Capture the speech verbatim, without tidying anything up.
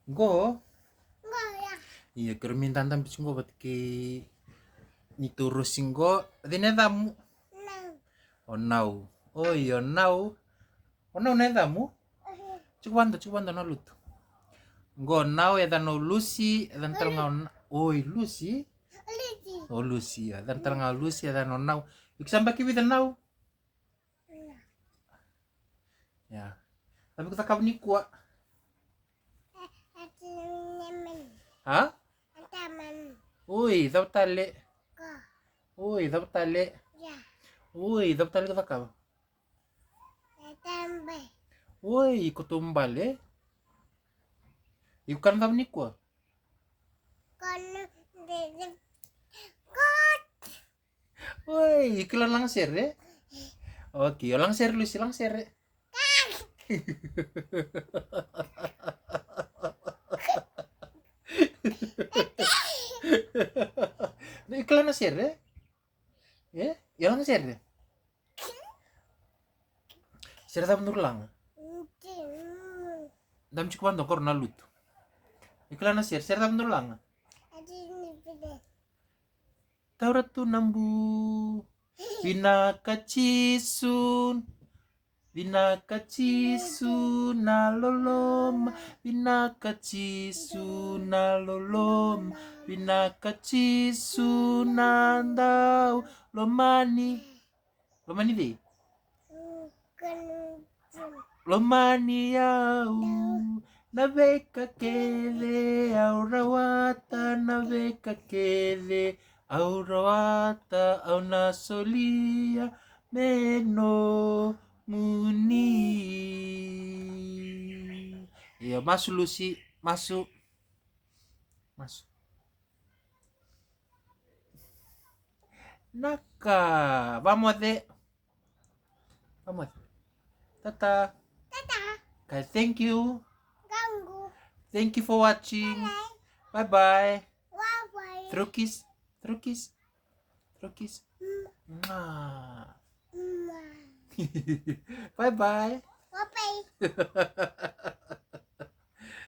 Qo. Qo ya. Ia, keirau mai dadabe tiko qo vata kei neitou Rosi qo. Cei na yacamu? Nau. O Nau. Oi, o Nau. O Nau na yacamu? Mhm. Tiko vado, tiko vado na lutu. Qo o Nau, yacana o Lusi, yacana tale ga o Na-, oi, Lusi. Lusi. O Lusi, ia. Yacana tale ga o Lusi, yacana o Nau. Iko sa yabaki vica, Nau? Ia. Cava iko cakava nikua? A? Oi, cava tale? Oi, cava tale? Oi, cava tale iko cakava? Oi, iko taubale? Iko kana cava nikua? Oi, iko kila lagasere? Okei, o lagasere, Lusi, lagasere. Iko kila na sere? E? Io, lagasere. Sere cava daru laga? Dami tiko vado qori na lutu. Iko kila na sere, sere cava daru laga? Taura tu na bu. Vinaka Jisu. Vinaka Jisu na loloma. Vinaka Jisu na loloma. Vinaka Jisu na dau lomani. Lomani cei? Lomani au na veika kece au rawata, na veika kece au rawata, au na solia me nomuni. Io, masu Lusi, masu. Masu. Naka, vamoce. Vamoce. Tata. Tata. Kaya thank you. Gangu. Thank you for watching. Bye bye. Bye bye. Bye bye. Throw kiss. Throw kiss. Throw kiss. Mm. Mwah. Mwah. Bye bye. Bye bye.